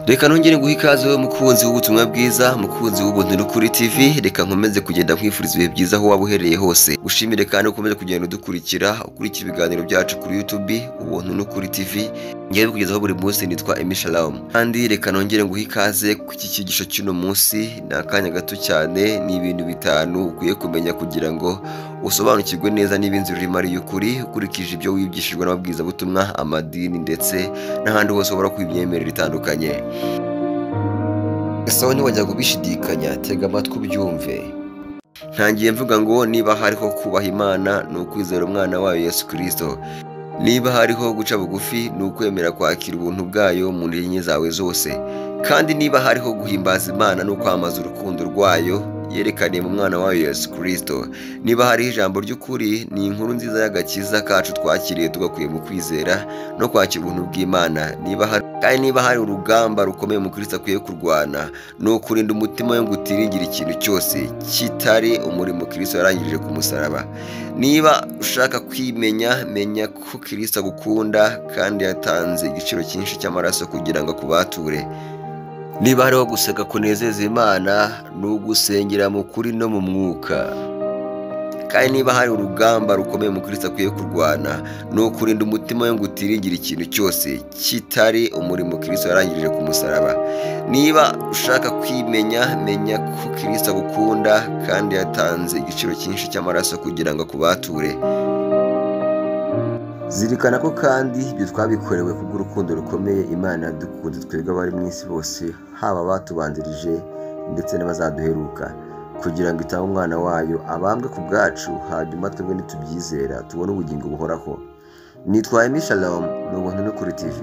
Reka nongere nguhe ikaze wowe mukunzi w'ubutumwa bwiza, mukunzi w'ubuntu n'ukuri TV. Reka nkomeze kugenda nkwifuriza ibihe byiza aho waba uherereye hose. Ushimire kandi ukomeze kugenda udukurikira, ukurikira ibiganiro byacu kuri YouTube Ubuntu n'Ukuri TV. Ngewe kugezaho buri munsi nitwa Emmy Shalom. Kandi reka nongere nguhe ikaze ku iki cyigisho cy'uno munsi. Ni akanya gato cyane, ni ibintu bitanu ukwiye kumenya kugira ngo usobanukirwe neza niba inzira urimo ari iy'ukuri, ukurikije ibyo wigishijwe n'ababwirizabutumwa, amadini ndetse n'ahandi hose ubona ko imyemerere itandukanye. Ese wowe ntiwajya kubishidikanya? Tega amatwi ubyumve. Ntangiye mvuga ngo niba hariho kubaha Imana ni ukwizera umwana wayo Yesu Kristo. Niba hariho guca bugufi ni ukwemera kwakira ubuntu bwayo mu ntege nke zawe zose. Kandi niba hariho guhimbaza Imana no kwamamaza urukundo rwayo yerekaniye mu mwana wayo Yesu Kristo. Niba hariho ijambo ry'ukuri ni inkuru nziza y'agakiza kacu twakiriye tugakuye mu kwizera no kwakira ubuntu bw'Imana. Kandi niba hari urugamba rukomeye umukristo akwiye kurwana ni ukurinda umutima we ngo utiringira ikintu cyose kitari umurimo Kristo yarangirije ku musaraba. Niba ushaka kwimenya, menya ko Kristo agukunda kandi yatanze igiciro cyinshi cy'amaraso kugira ngo akubature. Niba hariho guseka kunezeza Imana ni ugusengera mu kuri no mu mwuka. Kandi niba hari urugamba rukomeye umukristo akwiye kurwana ni ukurinda umutima we ngo utiringira ikintu cyose kitari umurimo Kristo yarangirije ku musaraba. Niba ushaka kwimenya, menya ko Kristo agukunda kandi yatanze igiciro cyinshi cy'amaraso kugira ngo akubature. Zirikana ko kandi ibyo twabikorewe kubw'urukundo rukomeye Imana yadukunze twebwe abari mu isi bose, haba abatubanzirije ndetse n'abazaduheruka, kugira ngo itange umwana wayo abambwe ku bwacu, hanyuma twebwe nitubyizera tubone ubugingo buhoraho. Nitwa Emmy Shalom, ni Ubuntu n'Ukuri TV.